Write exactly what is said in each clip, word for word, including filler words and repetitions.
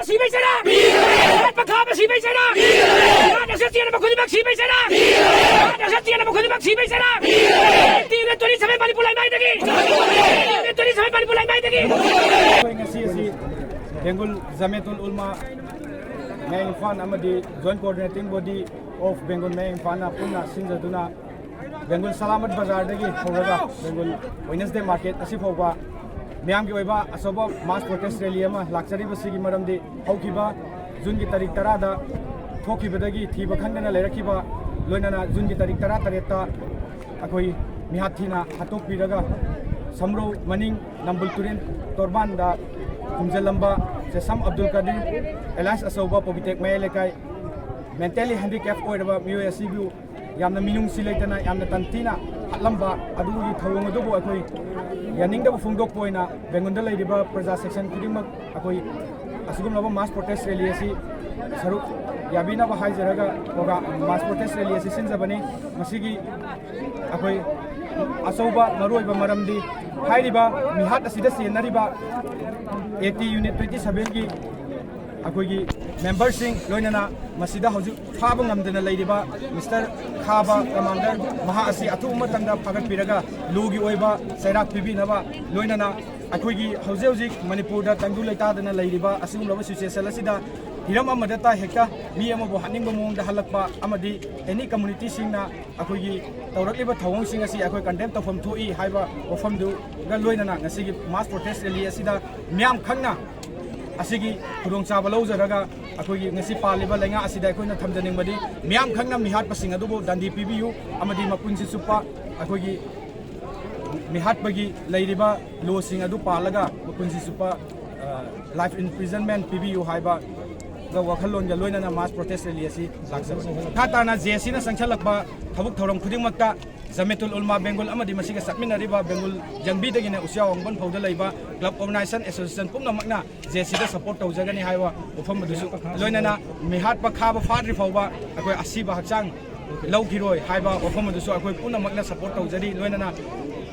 ꯁꯤꯕꯩ ꯆꯔꯥ! ꯃꯤꯍꯥꯠꯄ ꯈꯥꯕ ꯁꯤꯕꯩ ꯆꯔꯥ! ꯃꯤꯍꯥꯠ ꯑꯁꯤ ꯆꯦꯟꯕ ꯈꯨꯗꯤꯡꯃꯛ ꯁꯤꯕꯩ ꯆꯔꯥ! ꯃꯤꯍꯥꯠ ꯑꯁꯤ ꯆꯦꯟꯕ ꯈꯨꯗꯤꯡꯃꯛ ꯁꯤꯕꯩ ꯆꯔꯥ! ꯇꯤꯝꯅ ꯇ꯭ꯋꯦꯟꯇꯤ ꯁꯚꯦꯟ ꯃꯅꯤꯄꯨꯔ ꯂꯩꯃꯥꯏꯗꯒꯤ! ꯇꯤꯝꯅ ꯇ꯭ꯋꯦꯟꯇꯤ ꯁꯚꯦꯟ ꯃꯅꯤꯄꯨꯔ ꯂꯩꯃꯥꯏꯗꯒꯤ! ꯑꯩꯈꯣꯏ ꯉꯁꯤ ꯑꯁꯤ ꯕꯦꯡꯒꯨꯜ ꯖꯃꯦꯇꯨꯜ ꯎꯜꯃꯥ ꯃꯌꯥꯡ ꯏꯝꯐꯥꯜ ꯑꯃꯗꯤ Joint Coordinating Body of Bengal ꯃꯌꯥꯡ ꯏꯝꯐꯥꯜꯅ ꯄꯨꯟꯅ ꯁꯤꯟꯖꯗꯨꯅ ꯕꯦꯡꯒꯨꯜ ꯁꯂꯥꯃꯠ ꯕꯖꯥꯔꯗꯒꯤ ꯍꯧꯔꯒ ꯕꯦꯡꯒꯨꯜ Wednesday market ꯑꯁꯤ ꯐꯥꯎꯕ ꯃꯤꯌꯥꯝꯒꯤ ꯑꯣꯏꯕ ꯑꯆꯧꯕ mass protest rally ꯑꯃ ꯂꯥꯛꯆꯔꯤꯕꯁꯤꯒꯤ ꯃꯔꯝꯗꯤ ꯍꯧꯈꯤꯕ ꯖꯨꯟꯒꯤ ꯇꯥꯔꯤꯛ ꯇꯔꯥꯗ ꯊꯣꯛꯈꯤꯕꯗꯒꯤ ꯊꯤꯕ ꯈꯪꯗꯅ ꯂꯩꯔꯛꯈꯤꯕ, ꯂꯣꯏꯅꯅ ꯖꯨꯟꯒꯤ ꯇꯥꯔꯤꯛ ꯇꯔꯥ ꯇꯔꯦꯠꯇ ꯑꯩꯈꯣꯏ ꯃꯤꯍꯥꯠ ꯊꯤꯅ ꯍꯥꯠꯇꯣꯛꯄꯤꯔꯒ ꯁꯝꯔꯧ ꯃꯅꯤꯡ ꯅꯝꯕꯨꯜ ꯇꯨꯔꯦꯜ ꯇꯣꯔꯕꯥꯟꯗ ꯈꯨꯝꯖꯤꯜꯂꯝꯕ ꯆꯦꯁꯝ ꯑꯕꯗꯨꯜ ꯀꯥꯗꯤꯔ alias ꯑꯆꯧꯕ ꯄꯣꯕꯤꯇꯦꯛ ꯃꯌꯥꯏ ꯂꯩꯀꯥꯏ mentally handicap ꯑꯣꯏꯔꯕ ꯃꯤꯑꯣꯏ ꯑꯁꯤꯕꯨ ꯌꯥꯝꯅ ꯃꯤꯅꯨꯡꯁꯤ ꯂꯩꯇꯅ ꯌꯥꯝꯅ ꯇꯟꯊꯤꯅ ꯍꯥꯠꯂꯝꯕ ꯑꯗꯨꯒꯤ ꯊꯧꯑꯣꯡ ꯑꯗꯨꯕꯨ ꯑꯩꯈꯣꯏ ꯌꯥꯅꯤꯡꯗꯕ ꯐꯣꯡꯗꯣꯛꯄ ꯑꯣꯏꯅ ꯕꯦꯡꯒꯨꯜꯗ ꯂꯩꯔꯤꯕ ꯄ꯭ꯔꯖꯥ section ꯈꯨꯗꯤꯡꯃꯛ ꯑꯩꯈꯣꯏ ꯑꯁꯤꯒꯨꯝꯂꯕ mass protest rally ꯑꯁꯤ ꯁꯔꯨꯛ ꯌꯥꯕꯤꯅꯕ ꯍꯥꯏꯖꯔꯒ program, mass protest rally ꯑꯁꯤ ꯁꯤꯟꯖꯕꯅꯤ꯫ ꯃꯁꯤꯒꯤ ꯑꯩꯈꯣꯏ ꯑꯆꯧꯕ ꯃꯔꯨꯑꯣꯏꯕ ꯃꯔꯝꯗꯤ ꯍꯥꯏꯔꯤꯕ ꯃꯤꯍꯥꯠ ꯑꯁꯤꯗ ꯆꯦꯟꯅꯔꯤꯕ AT unit twenty sevenꯒꯤ ꯑꯩꯈꯣꯏꯒꯤ memberꯁꯤꯡ, ꯂꯣꯏꯅꯅ ꯃꯁꯤꯗ ꯍꯧꯖꯤꯛ ꯐꯥꯕ ꯉꯝꯗꯅ ꯂꯩꯔꯤꯕ Mister ꯈꯥꯕ commander, ꯃꯍꯥꯛ ꯑꯁꯤ ꯑꯊꯨꯕ ꯃꯇꯝꯗ ꯐꯥꯒꯠꯄꯤꯔꯒ lawꯒꯤ ꯑꯣꯏꯕ ꯆꯩꯔꯥꯛ ꯄꯤꯕꯤꯅꯕ, ꯂꯣꯏꯅꯅ ꯑꯩꯈꯣꯏꯒꯤ ꯍꯧꯖꯤꯛ ꯍꯧꯖꯤꯛ ꯃꯅꯤꯄꯨꯔꯗ ꯇꯪꯗꯨ ꯂꯩꯇꯥꯗꯅ ꯂꯩꯔꯤꯕ ꯑꯁꯤꯒꯨꯝꯂꯕ situation ꯑꯁꯤꯗ ꯍꯤꯔꯝ ꯑꯃꯗꯇ ꯍꯦꯛꯇ ꯃꯤ ꯑꯃꯕꯨ ꯍꯥꯠꯅꯤꯡꯕ ꯃꯑꯣꯡꯗ ꯍꯜꯂꯛꯄ ꯑꯃꯗꯤ any communityꯁꯤꯡꯅ ꯑꯩꯈꯣꯏꯒꯤ ꯇꯧꯔꯛꯂꯤꯕ ꯊꯧꯑꯣꯡꯁꯤꯡ ꯑꯁꯤ ꯑꯩꯈꯣꯏ condemn ꯇꯧꯐꯝ ꯊꯣꯛꯏ ꯍꯥꯏꯕ ꯋꯥꯐꯝꯗꯨꯒ ꯂꯣꯏꯅꯅ ꯉꯁꯤꯒꯤ mass protest rally ꯑꯁꯤꯗ ꯃꯤꯌꯥꯝ ꯈꯪꯅ ꯑꯁꯤꯒꯤ ꯈꯨꯗꯣꯡꯆꯥꯕ ꯂꯧꯖꯔꯒ ꯑꯩꯈꯣꯏꯒꯤ ꯉꯁꯤ ꯄꯥꯜꯂꯤꯕ ꯂꯩꯉꯥꯛ ꯑꯁꯤꯗ ꯑꯩꯈꯣꯏꯅ ꯊꯝꯖꯅꯤꯡꯕꯗꯤ ꯃꯤꯌꯥꯝ ꯈꯪꯅ ꯃꯤꯍꯥꯠꯄꯁꯤꯡ ꯑꯗꯨꯕꯨ ꯗꯟꯗꯤ ꯄꯤꯕꯤꯌꯨ ꯑꯃꯗꯤ ꯃꯄꯨꯟꯁꯤ ꯆꯨꯞꯄ ꯑꯩꯈꯣꯏꯒꯤ ꯃꯤꯍꯥꯠꯄꯒꯤ ꯂꯩꯔꯤꯕ lawꯁꯤꯡ ꯑꯗꯨ ꯄꯥꯜꯂꯒ ꯃꯄꯨꯟꯁꯤ ꯆꯨꯞꯄ, ꯑ, life imprisonment ꯄꯤꯕꯤꯌꯨ ꯍꯥꯏꯕ ꯋꯥꯈꯜꯂꯣꯟꯒ ꯂꯣꯏꯅꯅ mass protest rally ꯑꯁꯤ ꯂꯥꯛꯆꯕꯅꯤ꯫ ꯃꯈꯥ ꯇꯥꯅ JACꯅ ꯆꯪꯁꯤꯜꯂꯛꯄ ꯊꯕꯛ ꯊꯧꯔꯝ ꯈꯨꯗꯤꯡꯃꯛꯇ ꯖꯃꯦꯇꯨꯜ ꯎꯜꯃꯥ ꯕꯦꯡꯒꯨꯜ ꯑꯃꯗꯤ ꯃꯁꯤꯒ ꯆꯠꯃꯤꯟꯅꯔꯤꯕ ꯕꯦꯡꯒꯨꯜ ꯌꯪꯕꯤꯗꯒꯤꯅ ꯎꯆꯤꯌꯥ ꯋꯥꯡꯕꯟ ꯐꯥꯎꯗ ꯂꯩꯕ club, organisation, association ꯄꯨꯝꯅꯃꯛꯅ JACꯗ support ꯇꯧꯖꯒꯅꯤ ꯍꯥꯏꯕ ꯋꯥꯐꯝ ꯑꯗꯨꯁꯨ, ꯂꯣꯏꯅꯅ ꯃꯤꯍꯥꯠꯄ ꯈꯥꯕ ꯐꯥꯗ꯭ꯔꯤ ꯐꯥꯎꯕ ꯑꯩꯈꯣꯏ ꯑꯁꯤꯕ ꯍꯛꯆꯥꯡ ꯂꯧꯈꯤꯔꯣꯏ ꯍꯥꯏꯕ ꯋꯥꯐꯝ ꯑꯗꯨꯁꯨ ꯑꯩꯈꯣꯏ ꯄꯨꯝꯅꯃꯛꯅ ꯁꯄꯣꯔꯠ ꯇꯧꯖꯔꯤ꯫ ꯂꯣꯏꯅꯅ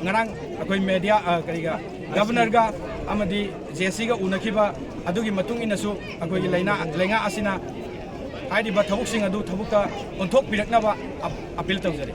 ꯉꯔꯥꯡ ꯑꯩꯈꯣꯏ ꯃꯦꯗꯤꯌꯥ, ꯑ, ꯀꯔꯤꯒ, ꯒꯕꯔꯅꯔꯒ ꯑꯃꯗꯤ ꯖꯦ ꯁꯤꯒ ꯎꯅꯈꯤꯕ ꯑꯗꯨꯒꯤ ꯃꯇꯨꯡ ꯏꯟꯅꯁꯨ ꯑꯩꯈꯣꯏꯒꯤ ꯂꯩꯅꯥ, ꯂꯩꯉꯥꯛ ꯑꯁꯤꯅ ꯍꯥꯏꯔꯤꯕ ꯊꯕꯛꯁꯤꯡ ꯑꯗꯨ ꯊꯕꯛꯇ ꯑꯣꯟꯊꯣꯛꯄꯤꯔꯛꯅꯕ ꯑꯞ-, ꯑꯄꯤꯜ ꯇꯧꯖꯔꯤ꯫